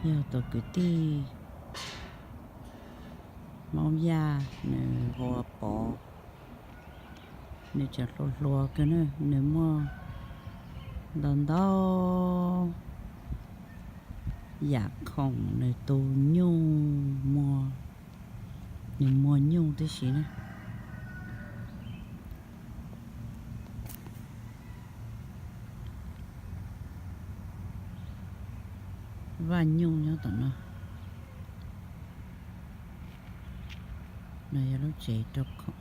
Yog tus kwv tij Hmoob Yaj, nws hu ua Pov, nws tseem hluas hluas kawg na, nws muaj ntau ntau yam khoom, nws tu nyuj muag, nws muag nyuj tib si na. Vaj nyuj nyob tom no. No yog lub tsev rau khoom,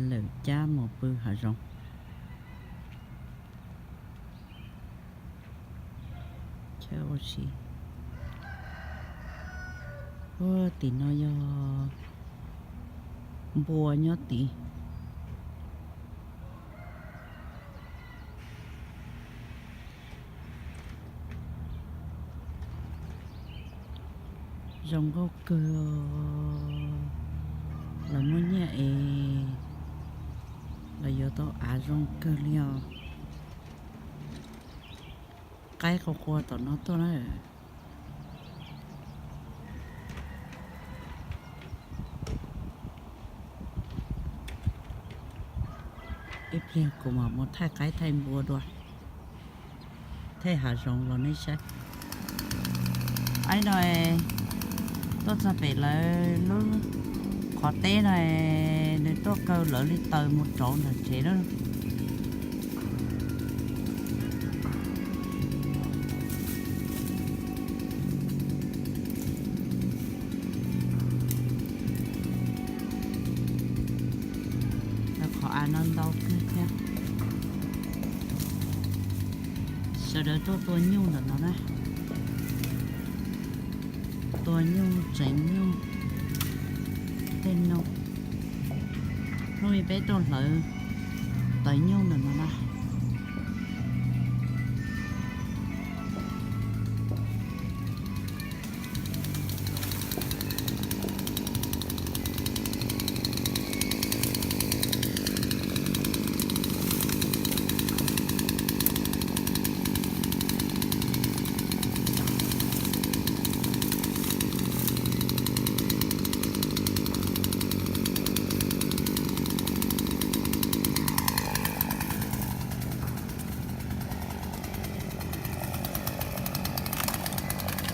lawm cab mus pw hav zoov. Chaw ua si. Ua tim no yog npua nyob tid. Zoo nkauj kawg. Lawv muaj nyiaj es lawv yuav tau av zoo kawg li os. Qaib qua qua tom no tuaj na. Ib pliag kuv mam mus thaij qaib thaij npua dua, thaij hav zoov los nej saib. Aib no, tuaj txog pem lawv lub qhov teb no, nws tuaj kaw lawv li taws mus rauv ntawm tsev lawm. Lawv qhov av no ntau kawg thiab. Sawv daws tuaj tua nyuj ntawm no na. Tua nyuj, tseev nyuj, tej no. Hnub ib peb tuaj hlawv tawv nyuj ntawm no na.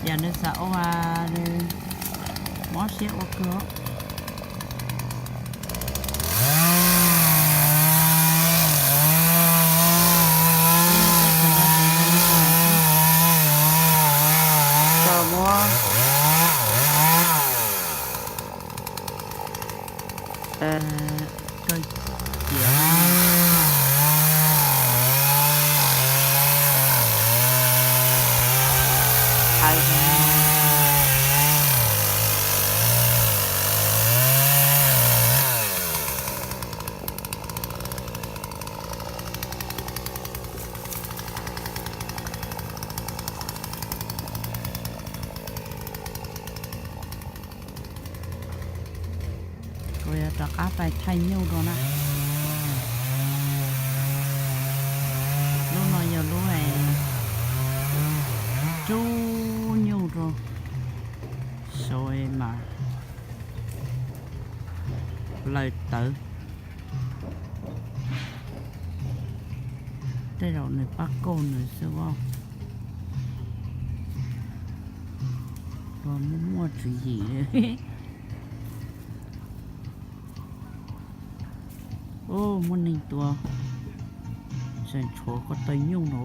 Yam nws xav ua, nws mob siab ua kawg. Tau muab kaw ciav. Kuv yuav rov qab pais thaij nyuj dua na. Lub no yog lub es rub nyuj rau saum mas laws tawv. Tej zaum nws pab kauj nws xwb os. Los muaj muaj tswv yim. Ub, muaj neeg tua, tseem tshuav ko taw nyuj no.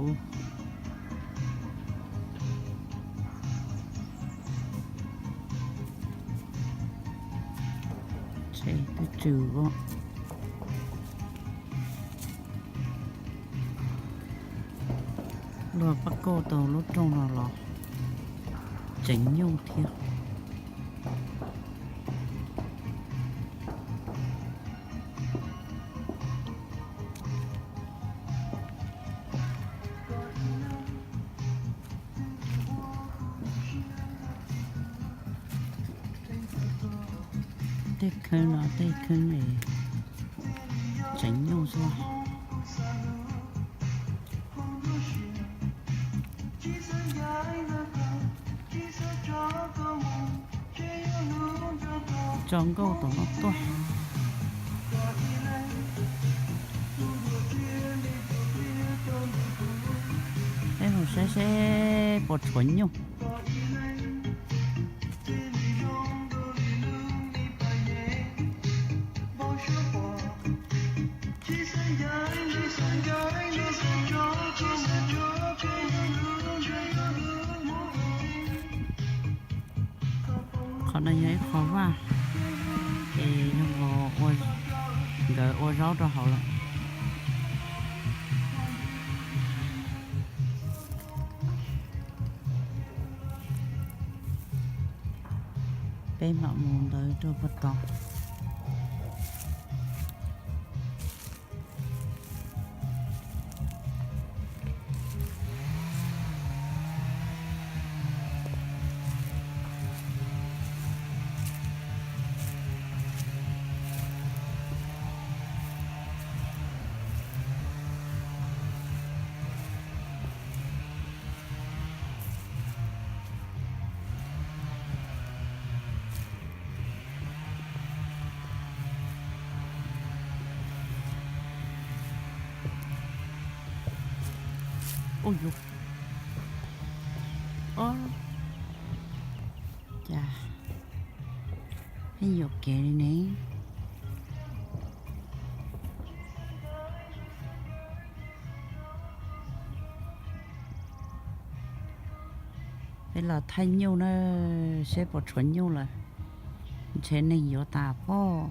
Tshem twb tsw os. Luag pab kauj tau lub rooj no los tseev nyuj thiab. Tej kheeb no tej kheeb tseev nyuj xwb. Tso nkauj tom no tuaj. Peb mus saib seb puas tshuav nyuj. Qhov no yog ib qho vaj, es nkawd ua zaub rau hauv lawm. Peb mam mus ntawd rau puag tod. Ua yuav, o, cas pheej yuam kev li ne. Peb los thaij nyuj na, seb puas tshuav nyuj lawm. Ntshe neeg yuav tas pob.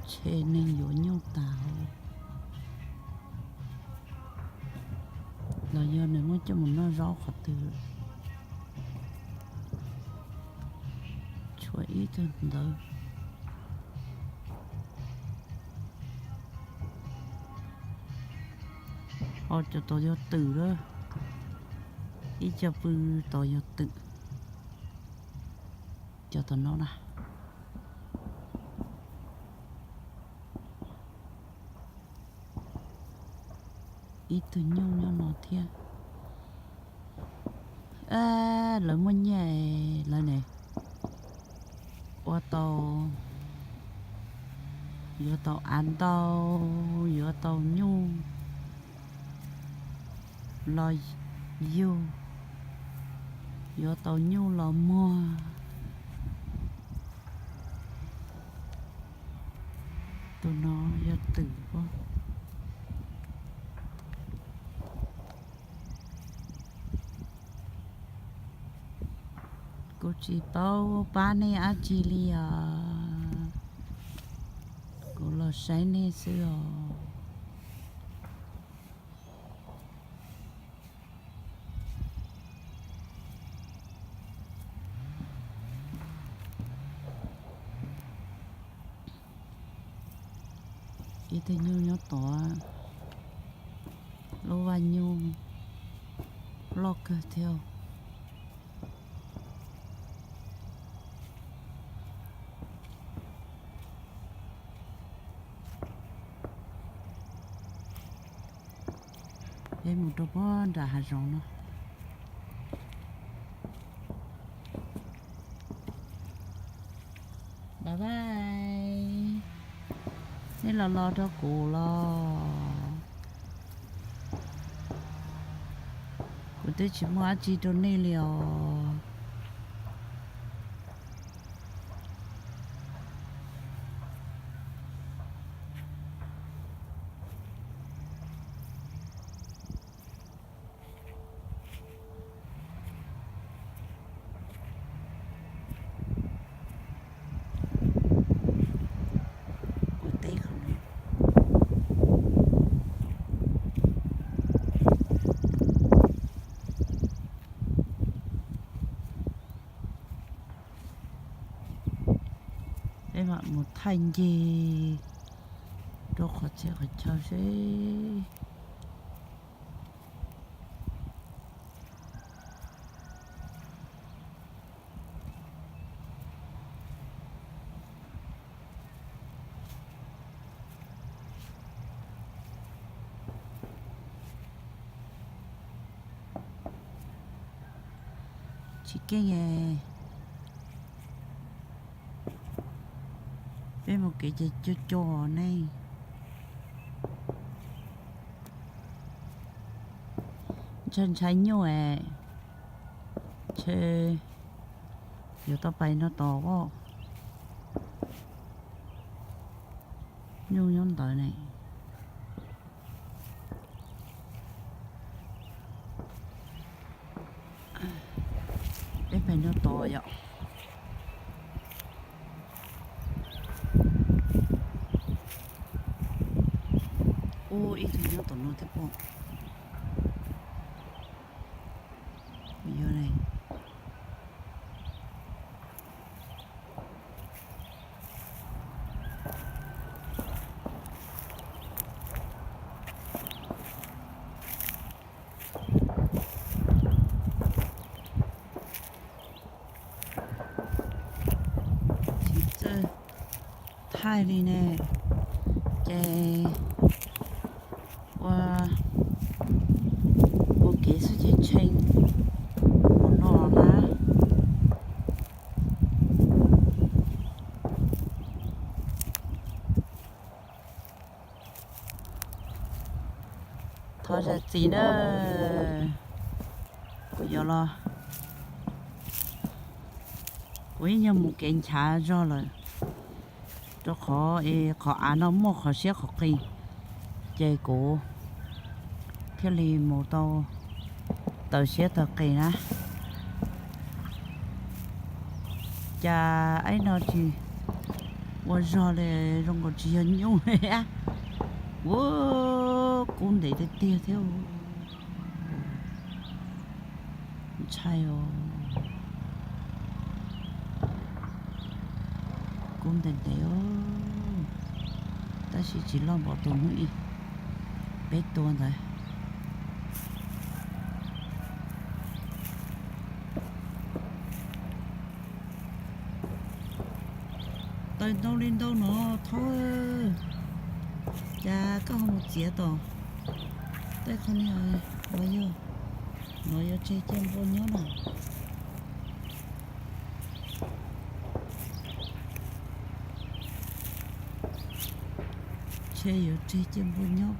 Ntshe neeg yuav nyuj tas los yog nws muab coj mus noj zaub qhov twg. Tshuav ib tug ntawd. Ho cov tod yog twm lawm, ib co pw tod yog twm. Cov tom no na. Ib tug nyuj nyob no thiab. Lawv muaj nyiaj lawv ne, ua tau, yuav tau av ntau, yuav tau nyuj los yug, yuav tau nyuj los muag. Tus no yog twm pob. Kuv tsis paub pab nej dab tsi li os. Kuv los saib nej xwb os. Ib tug nyuj nyob tod, lub vaj nyuj loj kawg thiab. Peb mus rau puag nram hav zoov no. Bye bye. Nej los los rau kuv los. Kuv twb tsis muaj dab tsi rau nej li os. Peb mam mus thaij ncig rau qhov txhia qhov chaw seb. Tsis keej, peb mus kev ces co co nej. Ntshai ntshai nyuj es, ntshe yuav tau pais no tos os. Nyuj nyob ntawd ne. Peb pais no tos yom. Ub, ib tug nyob tom no thiab pob. Yog ne. Tsis txawj thaij li ne, ces ua, ua kev xwb ces tshee mus no na. Thov zam txim na, kuv yuav los, kuv ib nyuag mus kev nchav zog lawm, rau qhov es qhov av no muaj qhov siab qhov qis, ces kuv thiaj li mus tau taws siab taws qis na. Cas ib no tsis ua zog li, zoo nkaus tsis yog nyuj li. Ua, kub ntev tiag tiag thiab. Ntshai os. Kub ntev ntev os, tab sis tsis loj npaum tus hnub ib peb tua ntawd. Taws ntau li ntau no thaub, cas koj ho mus txiav tom tej qhov ni los yog, los yuav tseg cia npua nyob na. Tseg yuav tseg cia npua nyob,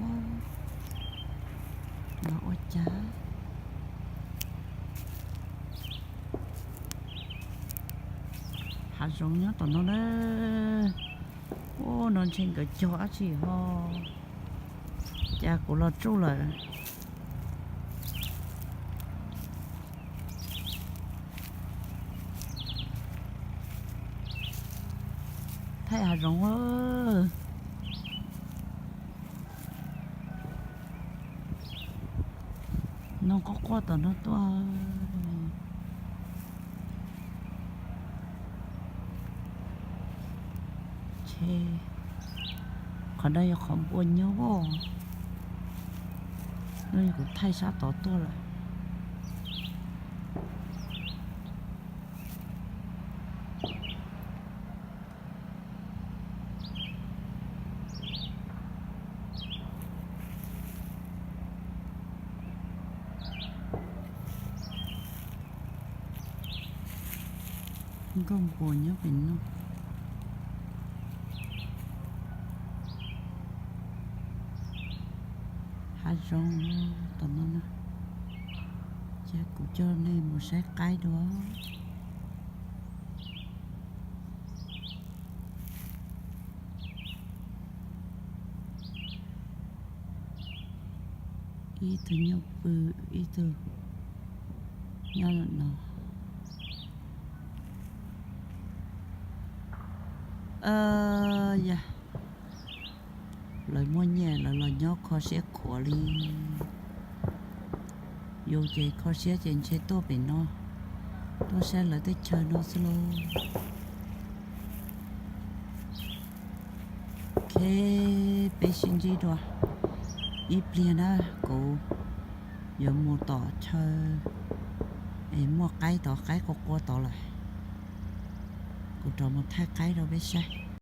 los ua cas. Hav zoov nyob tom no na. Ub, no ntshe nkawd cog dab tsi ho, cas kuv los tsuj lawm. Thaij hav zoov. No quaj quaj tom no tuaj. Qhov no yog qhov npua nyob os. No yog kuv thaij sab tod tuaj lawm. Nkauj npua nyob pem no. Hav zoov tom no na. Ces kuv coj nej mus saib qaib dua. Ib tug nyob pw, ib tug nyob no. Yog lawv muaj nyiaj lawv los nyob kho siab khuav li. Yus ces kho siab ces ntshe tuaj pem no, tuaj saib lawv teb chaws no xwb lauj. Ok, peb sib ntsib dua ib pliag na, kuv yuav mus tom chaw es muaj qaib tod, qaib qua qua tod lawm. Kuv rov mus thaij qaib rau peb saib.